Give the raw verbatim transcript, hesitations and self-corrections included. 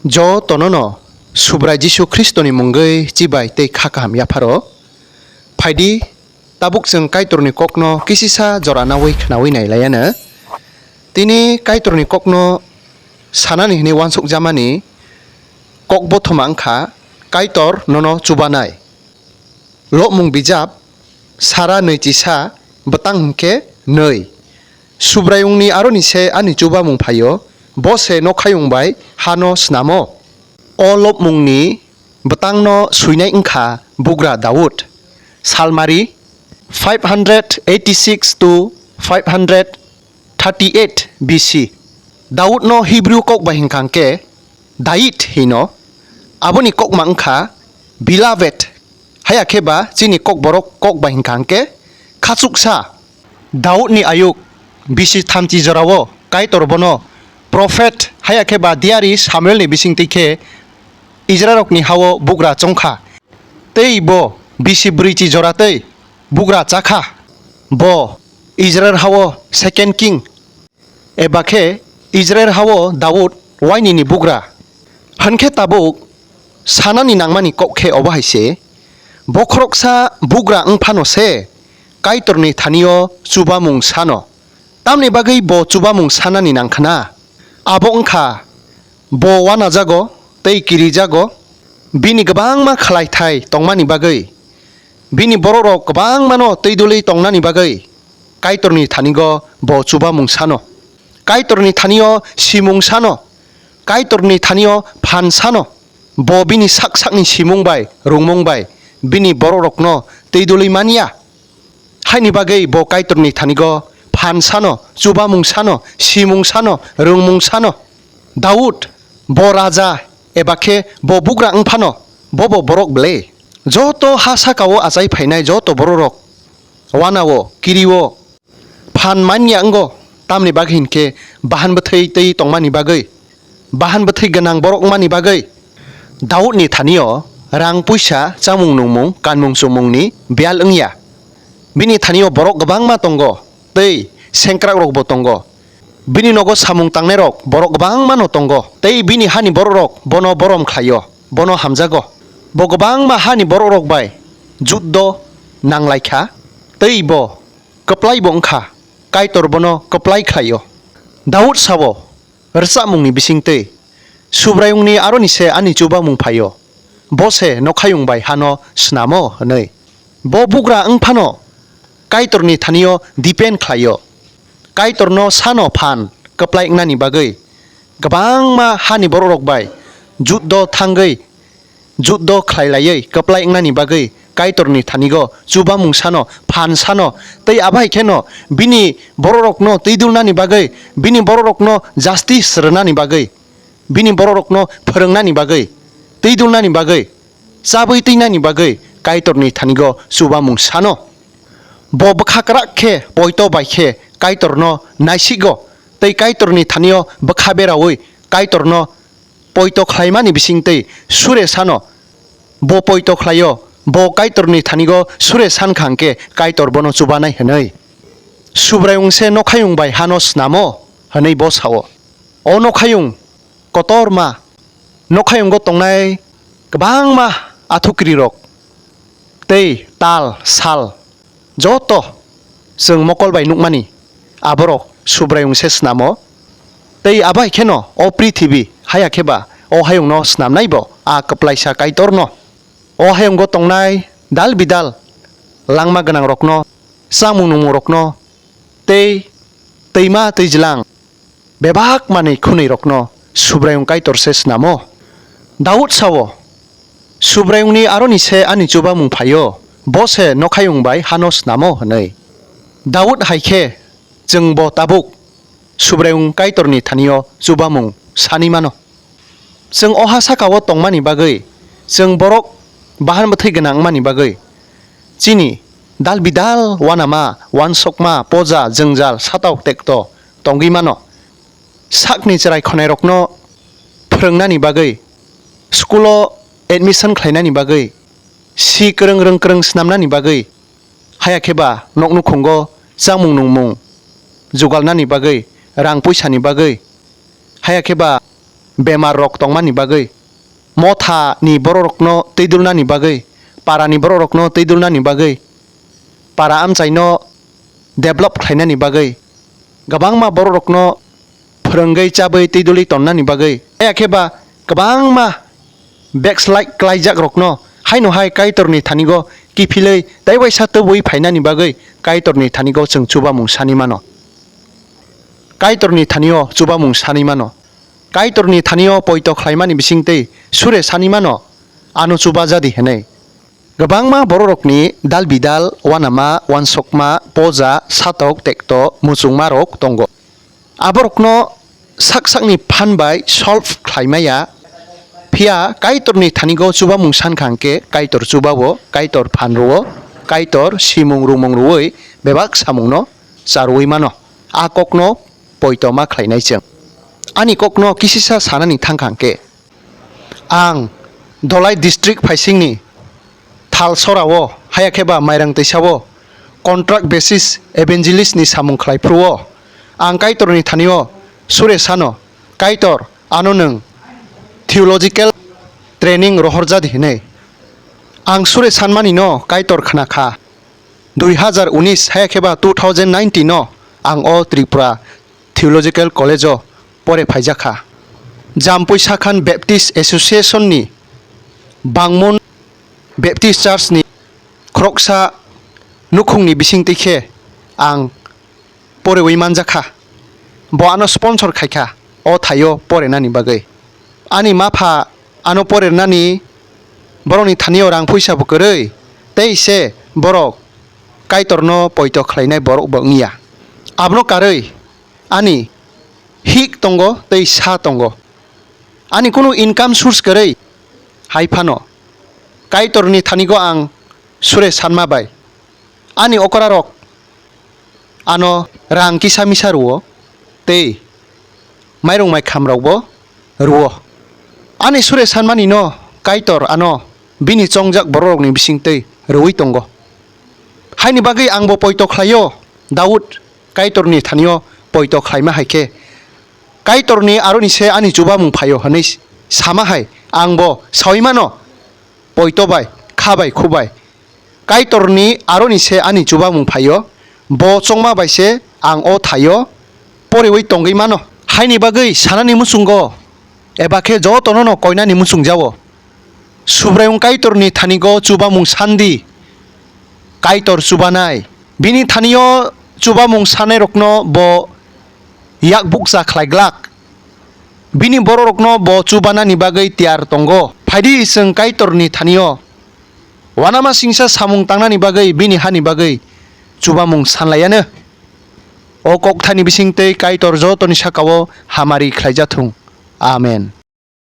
Jotono no Subrai Jisu Khristoni mungwi chibai tei kha kaham yapharo. Phaidi, tabuk chwng Kaitorni kokno kisisa jora naui khnaui nailaiano. Tini Kaitorni kokno sanani hwnwi uansukjamani kok bothoma wngkha Kaitor nono chubanai. Lobmung bijap, sara nwi chisa, bwtang hwnkhe nwi. Subraiyungni aroni se ani chubamung phaio, bo se nokhayung bai hano snamo. O lobmungni bwtangno swinai wngkha bugra Daud. Salmari five hundred eighty-six to five hundred thirty-eight B C. Daudno Hebrew kok bai hwnkha hwnkhe Dait hino. Aboni kokma wngkha beloved, haya khe ba chini kokborok kok bai hwnkha hwnkhe khachuksa. Daudni ayuk bisi thamchi jorao Kaitor bono prophet, haya khe ba diari Samuelni bisingtwi khe Israilrokni hao bugra chongkha. Tei bo bisi brwichi jora tei bugra chakha. Bo Israil hao second king, eba khe Israil hao Daud wainini bugra. Hwn khe tabuk sanani nangmani kok khe obo hai se, bokhoroksa bugra wng phano se Kaitorni thani-o chubamung sano. Tamni bagwi bo chubamung sanani nang khna? Abo wng kha, bo wanajago tei kirijago, bini kwbangma khlai thai tongmani bagwi. Bini borokrok kwbangmano twi dulwi tongnani bagwi Kaitorni thanigo bo chubamung sano. Kaitorni thani-o simung sano. Kaitorni thani-o phan sano. Bo bini sak sakni simung bai, rwngmung bai bini borokrokno twi dulwi man ya. Haini bagwi bo Kaitorni thanigo phan sano, chubamung sano, simung sano, rwngmung sano. Daud, bo raja eba khe bo bugra wng phano, bobo borok ble? Joto ha saka-o achai phainai joto bororok, wana-o, kiri-o phan man ya wngo, tamni bagwi hinkhe bahan bwthwi twi tongmani bagwi, bahan bwthwi gwnang borok wngmani bagwi. Daudni thani-o rang puisa, chamung nungmung, kanmung chumungni biyal wng ya. Bini thani-o borok kwbangma tongo, tei sengkrakrokbo tongo. Bini nogo samung tangnairok borok kwbangmano tongo, tei bini hani borokrok bono borom khlai-o, bono hamjago. Bo kwbangma hani borokrok bai juddo nang lai kha, tei bo kwplaibo wng kha, Kaitor bono kwplai khlai-o. Daud sao, rwchapmungni bisingtwi, Subraiyungni aroni se ani chubamung phai-o, bo se nokhayung bai hano snamo hwnwi. Bo bugra wng phano Kaitorni thani-o depend khlai-o. Kaitorno sano phan kwplai wngnani bagwi, kwbangma hani borokrok bai juddo thangwi, juddo khlai laiwi kwplai wngnani bagwi Kaitorni thanigo chubamung sano, phan sano, tei abo hai kheno bini borokrokno twi dulnani bagwi, bini borokrokno justice rwnani bagwi, bini borokrokno phwrwngnani bagwi, twi dulnani bagwi, chabwi twinani bagwi Kaitorni thanigo chubamung sano. Bo bwkha kwrak khe poito bai khe Kaitorno naisigo, tei Kaitorni thani-o bwkha beraui Kaitorno poito khlaimani bisingtwi sure sano. Bo poito khlai-o, bo Kaitorni thanigo sure san kha hwnkhe Kaitor bono chubanai hwnwi. Subraiyung se nokhayung bai hano snamo hwnwi bo sao. O nokhayung kotorma, nokhayungo tongnai kwbangma athukrirok tei tal, sal, joto chwng mokol bai nukmani, aborok Subraiyung se snamo. Tei abo hai kheno o prithibi, haya khe ba o hayungno snamnaibo a kwplaisa Kaitorno. O hayungo tongnai dal bidal langma gwnangrokno, chamung nungmungrokno, tei twima twijlang bebak manwi khwnwirokno Subraiyung Kaitor se snamo. Daud sao, Subraiyungni aroni se ani chubamung phai-o, bo se nokhayung bai hano snamo hwnwi. Daud hai khe chwngbo tabuk Subraiyung Kaitorni thani-o chubamung sani mano. Chwng o ha saka-o tongmani bagwi, chwng borok bahan bwthai gwnang wngmani bagwi, chini dal bidal, uanama, uansukma, poja, jwngjal, satok tekto tongwi mano. Sakni chwrai khonairokno phwrwngnani bagwi, school-o admission khlainani bagwi, si kwrwng rwng kwrwng snamnani bagwi, haya khe ba nok nukhungo chamung nungmung jugalnani bagwi, rang puisani bagwi, haya khe ba bemar rok tongmani bagwi, motha ni borok rokno twi dulnani bagwi, para ni borok rokno twi dulnani bagwi, para amchai no develop khlainani bagwi, kwbangma borok rokno phwrwngwi chabwi twi dulwi tonnani bagwi, ya khe ba kwbangma backslide klaijak rokno haino hai Kaitorni thanigo kiphilwi tei waisa tubui phainani bagwi Kaitorni thanigo chwng chubamung sani mano. Kaitorni thanio chubamung sani mano. Kaitorni thanio poito khlaimani bisingtwi sure sani mano, ano chuba jadi hwnwi. Kwbangma bororokni dal bidal, uanama, uansukma, poja, satok, tekto, muchungmarok tongo. Aborokno sak sakni phan bai solve khlai maya, phiya Kaitorni thanigo chubamung san kha hwnkhe Kaitor chubao, Kaitor phan rwo, Kaitor simung rwmung rwui bebak samungno charwui mano. A kokno poito ma khlainai chwng. Ani kokno kisisa sanani thang kha hwnkhe, ang Dholai district phaisingni Thalsorao, haya khe ba Mairang Twisao contract basis evangelist ni samung khlai phuru o, ang Kaitor ni thani o sure sano, "Kaitor, ano nwng theological training rohor jadi," hinwi. Ang sure sanmani no Kaitor khna kha. Dui hazar unis haya khe ba two thousand nineteen o ang o Tripura Theological College o pore phaijak kha. Jampui Sakhan Baptist Association ni Bangmun Baptist Church ni khoroksa nukhung ni bising twi khe ang porewi manjak kha. Bo ano sponsor khai kha o thaio porenani bagwi. Ani mapha ano porernani borokni thani o rang puisa bo kwrwi, tei se borok Kaitor no poito khlainai borok bo wngya. Abono karwi ani hik tongo tei sa tongo. Ani kunu income source kwrwi, hai phano Kaitor ni thani go ang sure sanma bai ani okra rok ano rang kisa misa rwo tei mairung mai kham rok bo rwo. Ani sure sanmani no Kaitor ano bini chongjak borok rok ni bising twi rwui tongo. Haini bagwi ang bo poito khlaio, Daud Kaitor ni thani o poito khlaima hai khe, "Kaitor ni aro ni se ani chubamung phaio," hinwi sama hai ang bo sawi mano, poito bai, kha bai, khu bai. Kaitor ni aro ni se ani chubamung phaio, bo chongma bai se ang o thaio porewi tongwi mano. Haini bagwi sanani muchungo eba khe jotono no koinani muchung jao. Subraiyung Kaitor ni thani go chubamung sandi. Kaitor chubanai. Bini thani o chubamung sanai rokno bo yak bukcha khlai glak. Bini borok rokno bo chubanani bagwi tiyar tongo. Phaidi chwng Kaitor ni thani o uanama singsa samung tangnani bagwi bini hani bagwi chubamung sanlaiya no. O kokthani bising twi Kaitor jotoni saka o hamari khlai ja thung. Amen.